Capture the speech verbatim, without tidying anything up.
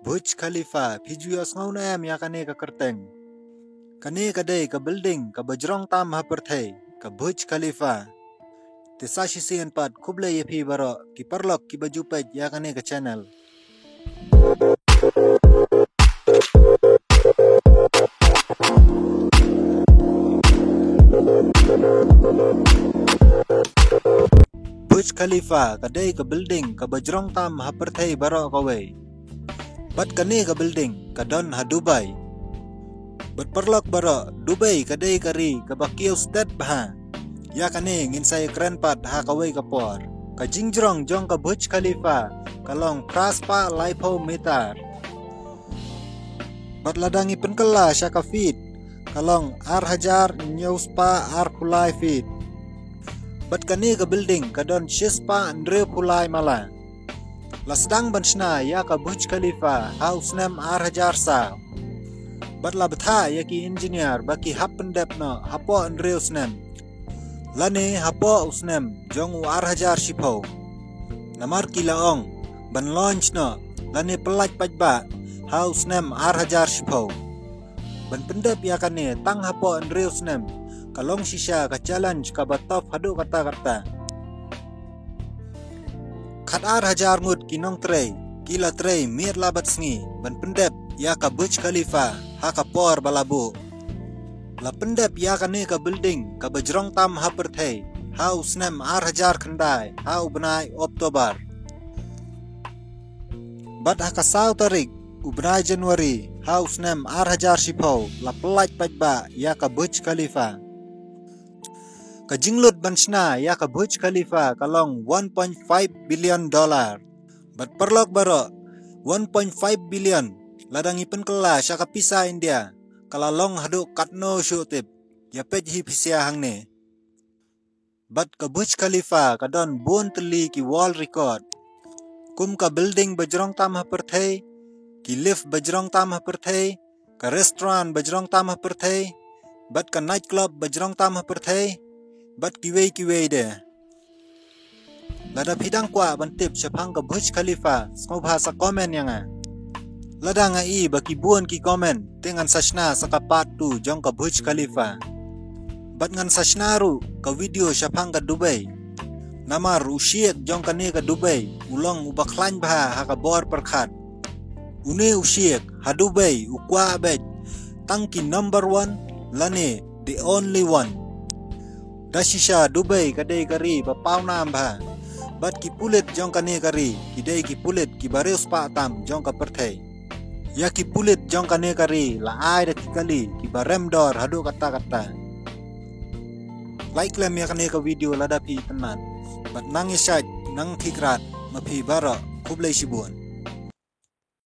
Burj Khalifa, phi ju ïohsngew ne em ïa kane ka kyrteng? Kane ka dei ka building kaba jrong tam ha pyrthei, ka Burj Khalifa. Te sa shisien pat khublei ïa phi baroh ki paralok kiba ju peit ïa kane ka channel. Burj Khalifa ka dei ka building kaba jrong tam ha pyrthei baroh kawei. Bad kane ka building ka don ha Dubai. Bad paralok baroh, Dubai ka dei ka ri kaba kiew stet bha. Ïa kane ngin sa ïakren pat ha kawei ka por. Ka jingjrong jong ka Burj Khalifa ka long phra spah laiphew meter. Bad lada ngi pynkylla sha ka feet, ka long ar hajar hynñiew spah arphew lai feet. Bad kane ka building ka don shi spah hynriewphew lai mala. La sdang ban shna ïa ka Burj Khalifa ha u snem ar hajar saw. Bad la bthah ïa ki engineer ba ki hap pyndep noh hapoh hynriew snem, lane hapoh u snem jong u ar hajar shiphew. Namar ki la ong ban launch noh lane pyllait paidbah ha u snem ar hajar shiphew. Ban pyndep ïa kane tang hapoh hynriew snem ka long shisha ka challenge kaba tough haduh katta katta. Khat ar hajar ngut ki nongtrei ki la trei miet la bad sngi ban pyndep ïa ka Burj Khalifa ha ka por ba la buh. La pyndep ïa kane ka building kaba jrong tam ha pyrthei ha u snem ar hajar khyndai ha u bnai October. Bad ha ka saw tarik u bnai January ha u snem ar hajar shiphew la pyllait paidbah ïa ka Burj Khalifa. Ka jinglut ban shna ïa ka Burj Khalifa ka long one point five billion dollar. Bad paralok baroh, one point five billion lada ngi pynkylla sha ka pisa India ka la long haduh katno shuh tip? Ïa peit hi phi sha hangne. Bad ka Burj Khalifa ka don bun tylli ki world record. Kum ka building ba jrong tam ha pyrthei, ki lift ba jrong tam ha pyrthei, ka restaurant ba jrong tam ha pyrthei, bad ka night club ba jrong tam ha pyrthei, bad kiwei kiwei de. Lada phi dang kwah ban tip shaphang ka Burj Khalifa, sngewbha sa comment ïa nga. Lada nga i ba ki bun ki comment, te ngan sa shna sa ka part two jong ka Burj Khalifa. Bad ngan sa shna ruh ka video shaphang ka Dubai. Namar u sheikh jong kane ka Dubai u long uba khlaiñ bha ha ka bor pyrkhat. Une u sheikh ha Dubai u kwah beit tang ki number one lane the only one. Da shisha Dubai ka dei ka ri ba pawnam bha. Bad ki pulit jong kane ka ri ki dei ki pulit kiba riewspah tam jong ka pyrthei. Ïa ki pulit jong kane ka ri la ai da ki kali kiba rem dor haduh katta katta. Like lem ïa kane ka video lada phi itynnad. Bad nang ïa shait, nang thikrat, ma phi baroh, khublei shibun.